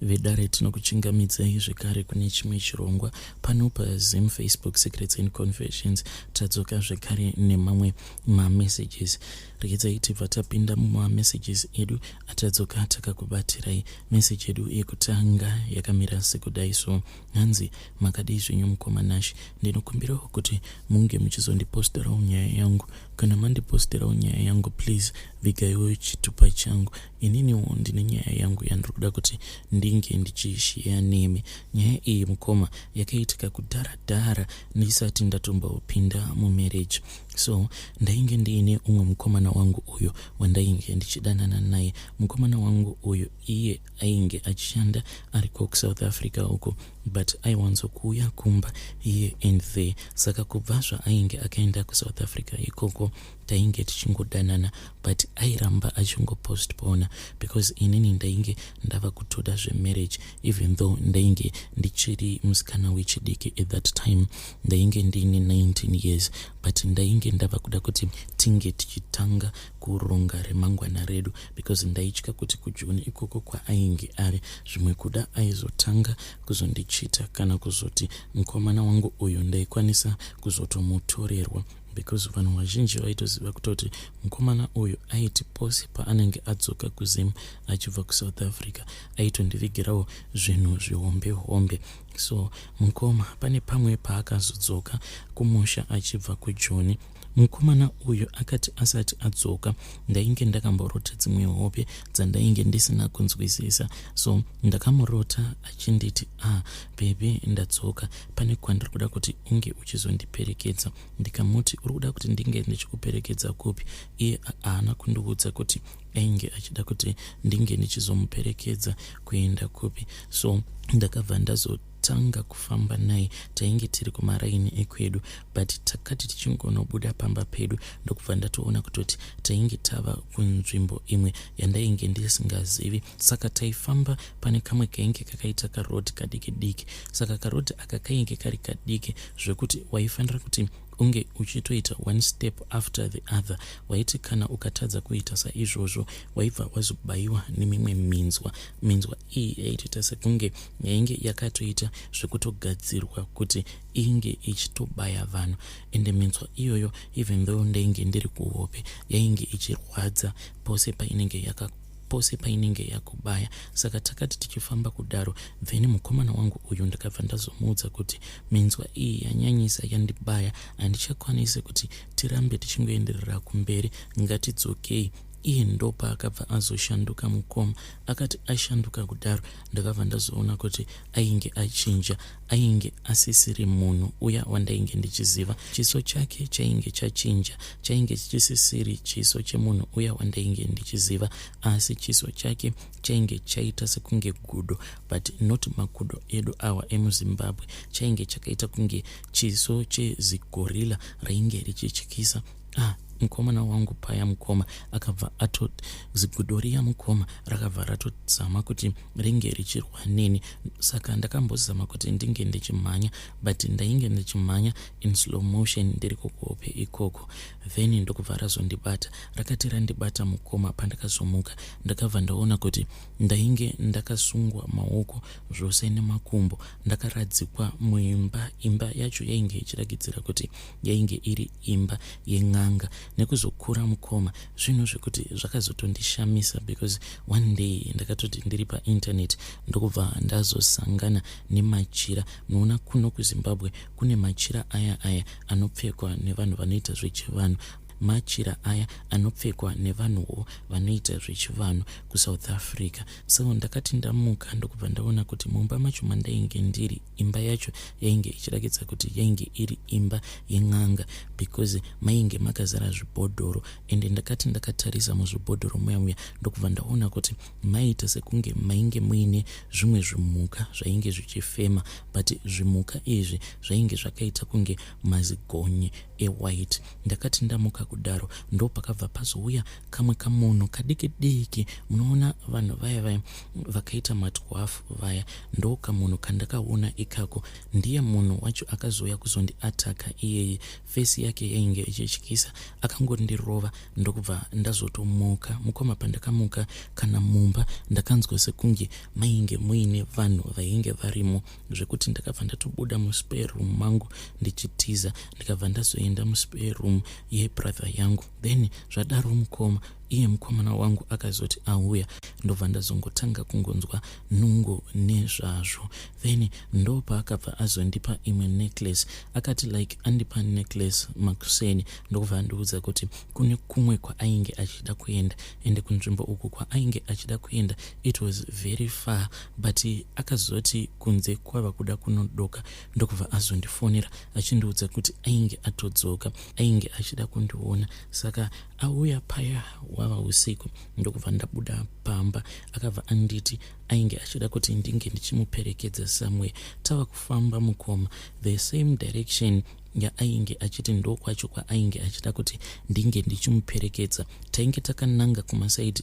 Vedare, tinokuchingamidzai zvekare kune chimwe chirongwa pano paZim Facebook Secrets and Confessions. Tadzoka zvekare nemamwe mamessages. Regedzai tibva tapinda mumamessages edu atadzoka takakubatirai. Message yedu yekutanga yakamira sekudai so: hanzi, "Makadii zvenyu mukoma Nash? Ndinokumbirawo kuti munge muchizondiposterawo nyaya yangu. Kana mandiposterawo nyaya yangu, please vigaiwo chitupa changu. Ininiwo ndine nyaya yangu yandiri kuda kuti ndinge ndichishiya nemi. Nyaya iyi, mukoma, yakaitika kudhara dhara ndisati ndatombopinda mumarriage. So ndainge ndiine umwe mukomana wangu uyo wandainge ndichidanana naye. Mukomana wangu uyu, iye ainge achishanda ariko kuSouth Africa uko, but aiwanzokuuya kumba here and there. Saka kubva zvaainge akaenda kuSouth Africa ikoko, tainge tichingodanana, but airamba achingopostpona because inini ndainge ndava kutoda zvemarriage, even though ndainge ndichiri musikana wechidiki at that time. Ndainge ndiine 19 years, but ndainge ndava kuda kuti tinge tichitanga kuronga remangwana redu because ndaitya kuti kuJoni ikoko kwaainge ari, zvimwe kuda aizotanga kuzondichita kana kuzoti mukomana wangu uyu ndaikwanisa kuzotomutorerwa, because vanhu vazhinji vaitoziva kutoti mukomana uyu aiti pose paanenge adzoka kuZim achibva kuSouth Africa, aitondivigirawo zvinhu zvihombe hombe. So mukoma, pane pamwe paakazodzoka kumusha achibva kuJoni, mukomana uyu akati asati adzoka, ndainge ndakamborota dzimwe hope dzandainge ndisina kunzwisisa. So ndakamurota achinditi, 'Ah baby, ndadzoka, pane kwandiri kuda kuti unge uchizondiperekedza.' Ndikamuti, 'Uri kuda kuti ndinge ndichikuperekedza kupi?' Iye haana kundiudza kuti ainge achida kuti ndinge ndichizomuperekedza kuenda kupi. So ndakabva ndazotanga kufamba naye. Tainge tiri kumaraini ekwedu, but takati tichingonobuda pamba pedu, ndokubva ndatoona kutoti tainge tava kunzvimbo imwe yandainge ndisingazivi. Saka taifamba pane kamwe kainge kakaita karodhi kadiki diki. Saka karodhi aka kainge kari kadiki zvekuti waifanira kuti unge uchitoita one step after the other. Waiti kana ukatadza kuita saizvozvo, waibva wazobayiwa nemimwe minzwa. Minzwa iyi yaitoita sekunge yainge yakatoita zvekutogadzirwa kuti inge ichitobaya vanhu. Ende minzwa iyoyo, even though ndainge ndiri kuhope, yainge ichirwadza pose painenge yakubaya. Saka takati tichifamba kudaro, then mukomana wangu uyu ndakabva ndazomuudza kuti minzwa iyi yanyanyisa, yandibaya, handichakwanisi kuti tirambe tichingoenderera kumberi, ngatidzokei. Iye ndopaakabva azoshanduka mukoma. Akati ashanduka kudaro, ndakabva ndazoona kuti ainge achinja, ainge asisiri munhu uya wandainge ndichiziva. Chiso chake chainge chachinja, chainge chisisiri chiso chemunhu uya wandainge ndichiziva, asi chiso chake chainge chaita sekunge gudo, but not magudo edu awa emuZimbabwe. Chainge chakaita kunge chiso chezigorila rainge richityisa. Ah, mukomana wangu paya, mukoma, akabva ato zigudo riya, mukoma, rakabva ratozama kuti ringe richirwa neni. Saka ndakambozama kuti ndinge ndichimhanya, but ndainge ndichimhanya in slow motion ndiri kukuhope ikoko. Then ndokubva razondibata. Rakati randibata, mukoma, pandakazomuka, ndakabva ndaona kuti ndainge ndakasungwa maoko zvose nemakumbo, ndakaradzikwa muimba. Imba yacho yainge ichirakidzira kuti yainge iri imba yen'anga. Nekuzokura, mukoma, zvinhu zvekuti zvakazotondishamisa, because one day ndakatoti ndiri painternet, ndokubva ndazosangana nemachira. Munoona kuno kuZimbabwe kune machira aya aya anopfekwa nevanhu vanoita zvechivanhu, machira aya anopfekwa nevanhuwo vanoita zvechivanhu kuSouth Africa. So ndakati ndamuka, ndokubva ndaona kuti mumba macho mandainge ndiri, imba yacho yainge ichirakidza kuti yainge iri imba yen'anga, because mainge makazara zvibhodhoro. Ende ndakati ndakatarisa muzvibhodhoro muya muya, ndokubva ndaona kuti maiita sekunge mainge muine zvimwe zvimuka zvainge zvichifema, but zvimuka izvi zvainge zvakaita kunge mazigonye ewhite. Ndakati ndamuka. kudaro ndopakabva pazouya kamwe kamunhu kadiki diki. Munoona vanhu vaya vaya vakaita madwarf vaya, ndo kamunhu kandakaona ikako. Ndiye munhu wacho akazouya kuzondiataka iyeye. Face yake yainge ichityisa. Akangondirova ndokubva ndazotomuka mukoma. Pandakamuka kana mumba ndakanzwa sekunge mainge muine vanhu vainge varimo, zvekuti ndakabva ndatobuda muspare room mangu ndichitiza, ndikabva ndazoenda muspare room yebrother yangu. Then zvadaro mukoma, iye mukomana wangu akazoti auya, ndobva ndazongotanga kungonzwa nungo nezvazvo. Then ndopaakabva azondipa imwe necklace. Akati like andipa necklace makuseni, ndokubva andiudza kuti kune kumwe kwaainge achida kuenda, ende kunzvimbo uku kwaainge achida kuenda it was very far. But akazoti kunze kwava kuda kunodoka, ndokubva azondifonera achindiudza kuti ainge atodzoka, ainge achida kundiona. Saka auya paya wava usiku, ndokubva ndabuda pamba. Akabva anditi ainge achida kuti ndinge ndichimuperekedza somewhere. Tava kufamba mukoma, the same direction yaainge achiti ndokwacho kwaainge achida kuti ndinge ndichimuperekedza. Tainge takananga kumasaidi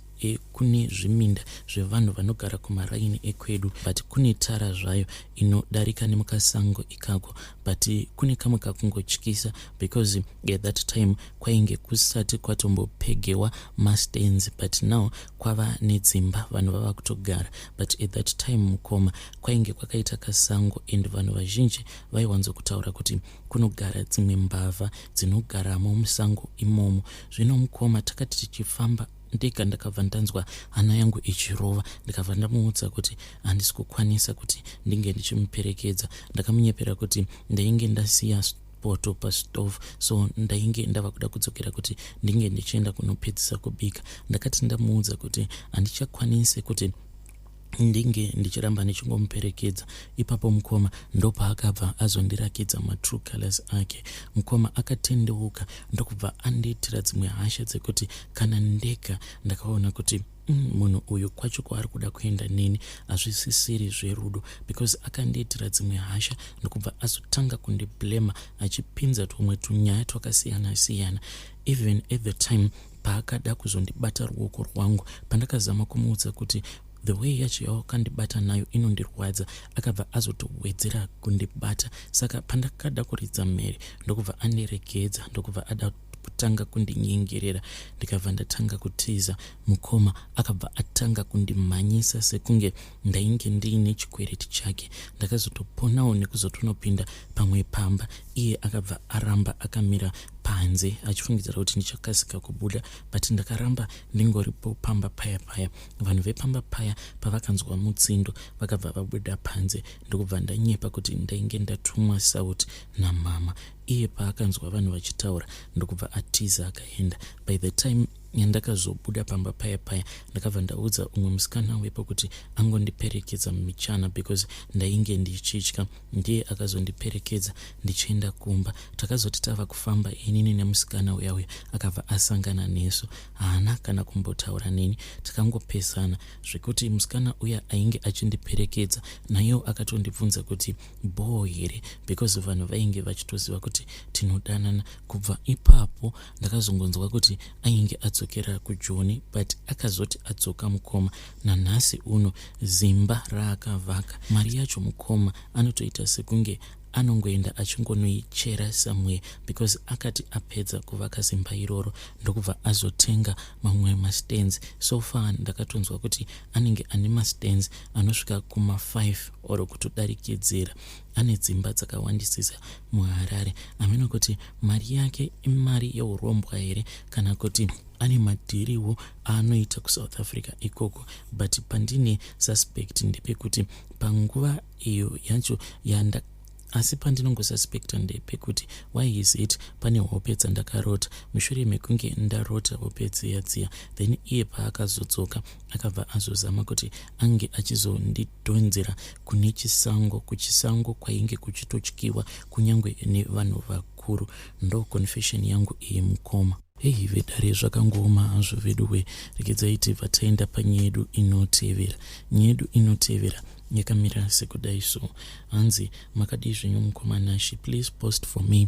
kune zviminda zvevanhu vanogara kumaraini ekwedu, but kune tara zvayo inodarika nemukasango ikako. But kune kamwe kakungotyisa because at that time kwainge kusati kwatombopegewa mastands, but now kwava nedzimba, vanhu vava kutogara. But at that time mukoma, kwainge kwakaita kasango and vanhu vazhinji vaiwanzokutaura kuti kunogara dzimwe mbavha dzinogaramo musango imomo. Zvino mukoma, takati tichifamba ndega, ndakabva ndanzwa hana yangu ichirova. Ndikabva ndamuudza kuti handisi kukwanisa kuti ndinge ndichimuperekedza. Ndakamunyepera kuti ndainge ndasiya poto pastove, so ndainge ndava kuda kudzokera kuti ndinge ndichienda kunopedzisa kubika. Ndakati ndamuudza kuti handichakwanisi kuti ndinge ndichiramba ndichingomuperekedza, ipapo mukoma ndopaakabva azondirakidza matrue colors ake. Mukoma, akatendeuka ndokubva andiitira dzimwe hasha dzekuti kana ndega ndakaona kuti munhu uyu kwacho kwaari kuda kuenda neni hazvisisiri zverudo, because akandiitira dzimwe hasha ndokubva azotanga kundiblema achipinza tumwe tunyaya twakasiyana siyana. Even at the time paakada kuzondibata ruoko rwangu, pandakazama kumuudza kuti the way yacho yawakandibata nayo inondirwadza, akabva azotowedzera kundibata. Saka pandakada kuridza mhere, ndokubva andiregedza, ndokubva ada kutanga kundinyengerera. Ndikabva ndatanga kutiza mukoma. Akabva atanga kundimhanyisa sekunge ndainge ndiine chikwereti chake. Ndakazotoponawo nekuzotonopinda pamwe pamba. Iye akabva aramba akamira panze achifungidzira kuti ndichakasika kubuda, but ndakaramba ndingoripo pamba paya paya. Vanhu vepamba paya pavakanzwa mutsindo, vakabva vabuda panze, ndokubva ndanyepa kuti ndainge ndatumwa sauti namama. Iye paakanzwa vanhu vachitaura, ndokubva atiza akaenda. By the time yandakazobuda pamba paya paya, ndakabva ndaudza umwe musikana wepo kuti angondiperekedza mumichana because ndainge ndichitya. Ndiye akazondiperekedza ndichienda kumba. Takazoti tava kufamba inini nemusikana uya uya, akabva asangana nesu. Haana kana kumbotaura neni, takangopesana, zvekuti musikana uya ainge achindiperekedza nayewo akatondibvunza kuti bhoo here, because vanhu vainge vachitoziva kuti tinodanana. Kubva ipapo ndakazongonzwa kuti ainge adzokera kuJoni, but akazoti adzoka mukoma, nanhasi uno zimba raakavaka, mari yacho mukoma, anotoita sekunge anongoenda achingonoichera somewhere, because akati apedza kuvaka zimba iroro, ndokubva azotenga mamwe mastands. So far ndakatonzwa kuti anenge ane mastands anosvika kuma5 or kutodarikidzira. Ane dzimba dzakawandisisa muHarare. Hameno kuti mari yake imari yeurombwa here kana kuti ane madhiriwo aanoita kuSouth Africa ikoko. But pandine suspect ndepekuti panguva iyo yacho yanda, asi pandinongosuspecta ndepekuti why is it pane hope dzandakarota? Mushure mekunge ndarota hope dziya dziya, then iye paakazodzoka, akabva azozama kuti ange achizondidhonzera kune chisango, kuchisango kwainge kuchitotyiwa kunyange nevanhu vakuru. Ndo confession yangu iyi mukoma. Hei vedare, zvakangooma hazvo veduwe. Regedzai tibva taenda panyaya yedu inotevera. Nyaya yedu inotevera yakamira sekudai so. Hanzi, "Makadii zvenyu mukoma Nashi? Please post for me.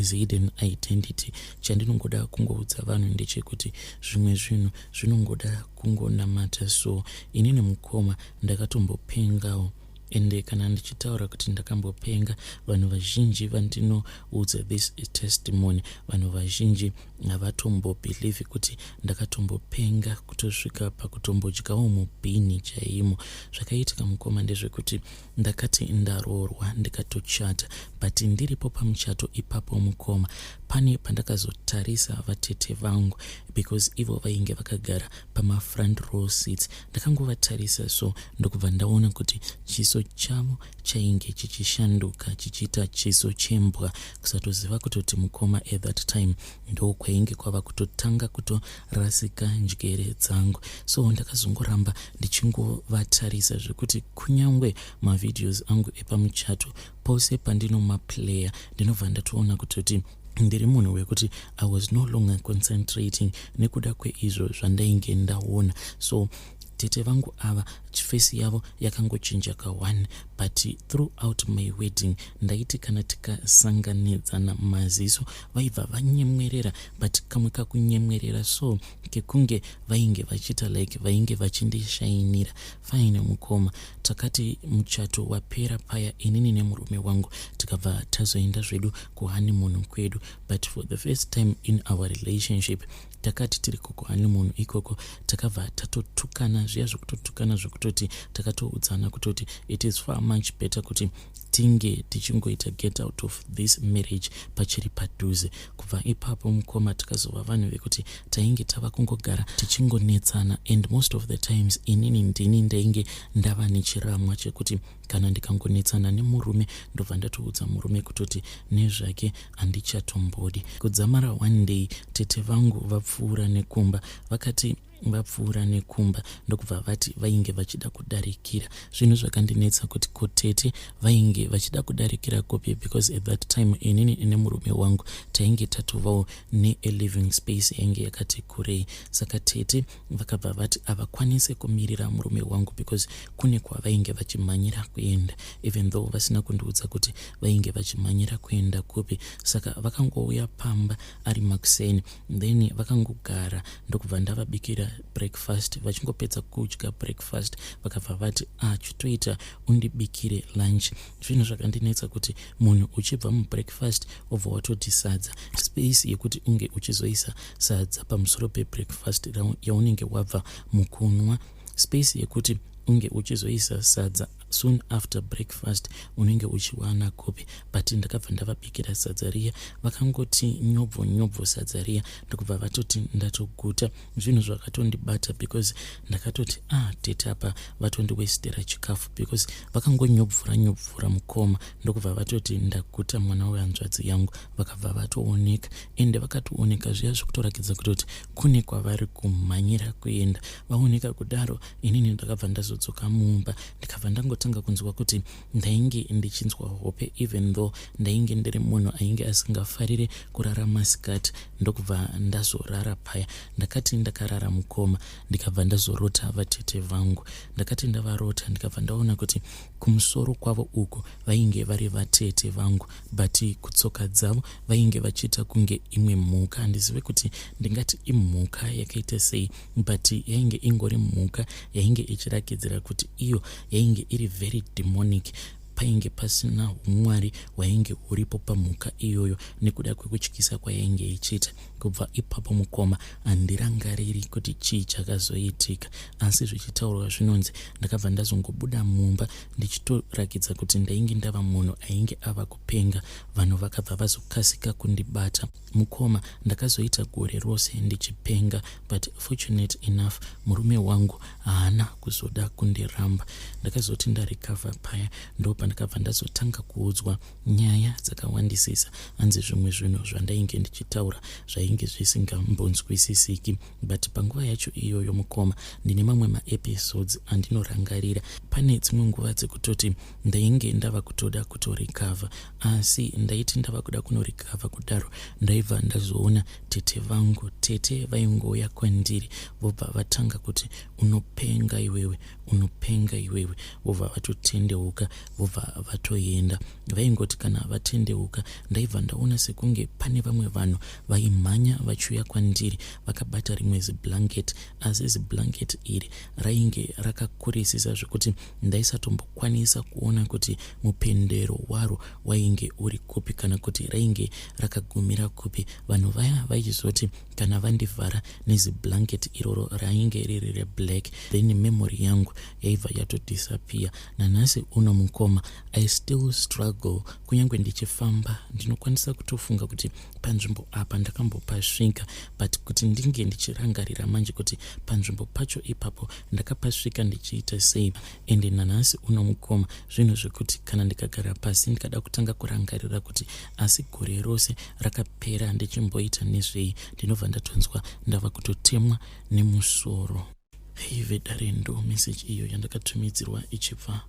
as hidden identity. Chandinongoda kungoudza vanhu ndechekuti zvimwe zvinhu zvinongoda kungonamata. So inini mukoma ndakatombopengawo, ende kana ndichitaura kuti ndakambopenga, vanhu vazhinji vandinoudza this testimony, vanhu vazhinji havatombobhilivhi kuti ndakatombopenga kutosvika pakutombodyawo mubhini chaimo. Zvakaitika mukoma ndezvekuti ndakati ndaroorwa ndikatochata, but ndiripo pamuchato ipapo mukoma, pane pandakazotarisa vatete vangu, because ivo vainge vakagara pamafront row seats. Ndakangovatarisa so, ndokubva ndaona kuti chiso chavo chainge chichishanduka chichiita chiso chembwa. Kusatoziva kutoti mukoma, at that time ndokwainge kwava kutotanga kutorasika njere dzangu. So ndakazongoramba ndichingovatarisa, zvekuti kunyange mavideos angu epamuchato pose pandinomaplaya, ndinobva ndatoona kutoti ndiri munhu wekuti I was no longer concentrating nekuda kweizvo zvandainge ndaona. So tete vangu ava, face yavo yakangochinja ka1, but throughout my wedding ndaiti kana tikasanganidzana maziso vaibva vanyemwerera, but kamwe kakunyemwerera so kekunge vainge vachiita like vainge vachindishainira. Fine mukoma, takati muchato wapera paya, inini nemurume wangu tikabva tazoenda zvedu kuhoneymoon kwedu. But for the first time in our relationship, takati tiri kukuhoneymoon ikoko, takabva tatotukana zviya zvekutotukana, zvekutoti takatoudzana kutoti it is far much better kuti tinge tichingoita get out of this marriage pachiri padhuze. Kubva ipapo mukoma, takazova vanhu vekuti tainge tava kungogara tichingonetsana, and most of the times inini ndini ndainge ndava nechiramwa chekuti kana ndikangonetsana nemurume, ndobva ndatoudza murume kutoti nezvake handichatombodi. Kudzamara one day tete vangu vapfuura nekumba. Vakati vapfuura nekumba, ndokubva vati vainge vachida kudarikira. Zvinhu zvakandinetsa kuti kotete vainge vachida kudarikira kupi, because at that time inini nemurume wangu tainge tatovawo nealiving space yainge yakati kurei. Saka tete vakabva vati havakwanisi kumirira murume wangu because kune kwavainge vachimhanyira kuenda, even though vasina kundiudza kuti vainge vachimhanyira kuenda kupi. Saka vakangouya pamba ari makuseni, then vakangogara, ndokubva ndavabikira breakfast. Vachingopedza kudya breakfast, vakabva vati, "Ah, chitoita undibikire lunch." Zvinhu zvakandinetsa kuti munhu uchibva mubreakfast wobva watoti sadza, space yekuti unge uchizoisa sadza pamusoro pebreakfast yaunenge wabva mukunwa, space yekuti unge uchizoisa sadza soon after breakfast unenge uchiwana kupi? But ndakabva ndavabikira sadza riya. Vakangoti nyobvo nyobvo sadza riya, ndokubva vatoti, "Ndatoguta." Zvinhu zvakatondibata because ndakatoti, "Ah, tete apa vatondiwestera chikafu," because vakangonyobvura nyobvura mukoma, ndokubva vatoti, "Ndaguta, mwana wehanzvadzi yangu." Vakabva vatooneka, ende vakatooneka zviya zvekutorakidza kutoti kune kwavari kumhanyira kuenda. Vaoneka kudaro, inini ndakabva ndazodzoka mumba, ndikabva ndangotanga kunzwa kuti ndainge ndichinzwa hope, even though ndainge ndiri munhu ainge asingafariri kurara masikati. Ndokubva ndazorara paya. Ndakati ndakarara mukoma, ndikabva ndazorota vatete vangu. Ndakati ndavarota, ndikabva ndaona kuti kumusoro kwavo uku vainge vari vatete vangu, but kutsoka dzavo vainge vachiita kunge imwe mhuka. Handizive kuti ndingati imhuka yakaita sei, but yainge ingori mhuka yainge ichirakidzira kuti iyo yainge iri very demonic. Painge pasina umwari hwainge huripo pamhuka iyoyo nekuda kwekutyisa kwayainge ichiita. Kubva ipapo mukoma, handirangariri kuti chii chakazoitika, asi zvichitaurwa zvinonzi ndakabva ndazongobuda mumba ndichitorakidza kuti ndainge ndava munhu ainge ava kupenga. Vanhu vakabva vazokasika kundibata. Mukoma, ndakazoita gore rose ndichipenga, but fortunate enough murume wangu haana kuzoda kundiramba. Ndakazoti ndarecover paya, ndo pandakabva ndazotanga kuudzwa nyaya dzakawandisisa. Hanzi zvimwe zvinhu zvandainge ndichitaura zvainge zvainge zvisingambonzwisisiki. But panguva yacho iyoyo mukoma, ndine mamwe maepisodes andinorangarira. Pane dzimwe nguva dzekutoti ndainge ndava kutoda kutorecover, asi ndaiti ndava kuda kunorecover kudaro, ndaibva ndazoona tete vangu. Tete vaingouya kwandiri, vobva vatanga kuti, "Unopenga iwewe, unopenga iwewe," vobva vatotendeuka, vobva vatoenda. Vaingoti kana vatendeuka, ndaibva ndaona sekunge pane vamwe vanhu vaimhanya vachiuya kwandiri vakabata rimwe ziblanket, asi ziblanket iri rainge rakakurisisa zvekuti ndaisatombokwanisa kuona kuti mupendero waro wainge uri kupi kana kuti rainge rakagumira kupi. Vanhu vaya vaichizoti kana vandivhara neziblanket iroro rainge riri reblack, then memory yangu yaibva yatodisappear. Nanhasi uno mukoma, I still struggle. Kunyange ndichifamba, ndinokwanisa kutofunga kuti panzvimbo apa ndakambopasvika, but kuti ndinge ndichirangarira manje kuti panzvimbo pacho ipapo ndakapasvika ndichiita sei, ende nanhasi uno mukoma, zvinhu zvekuti kana ndikagara pasi ndikada kutanga kurangarira kuti asi gore rose rakapera ndichimboita nezvei, ndinobva ndatonzwa ndava kutotemwa nemusoro. Hei vedare, ndo meseji iyo yandakatumidzirwa ichibva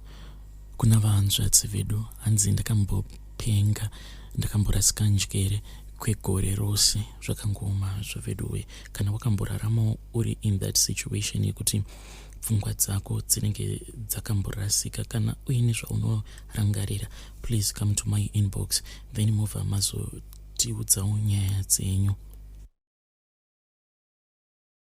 kuna vahanzvadzi vedu. Hanzi ndakambopenga, ndakamborasika njere kwegore rose. Zvakangoma zvaveduwe. Kana wakamboraramawo uri in that situation yekuti pfungwa dzako dzinenge dzakamborasika, kana uine zvaunorangarira, please come to my inbox, then mobva mazotiudzawo nyaya dzenyu.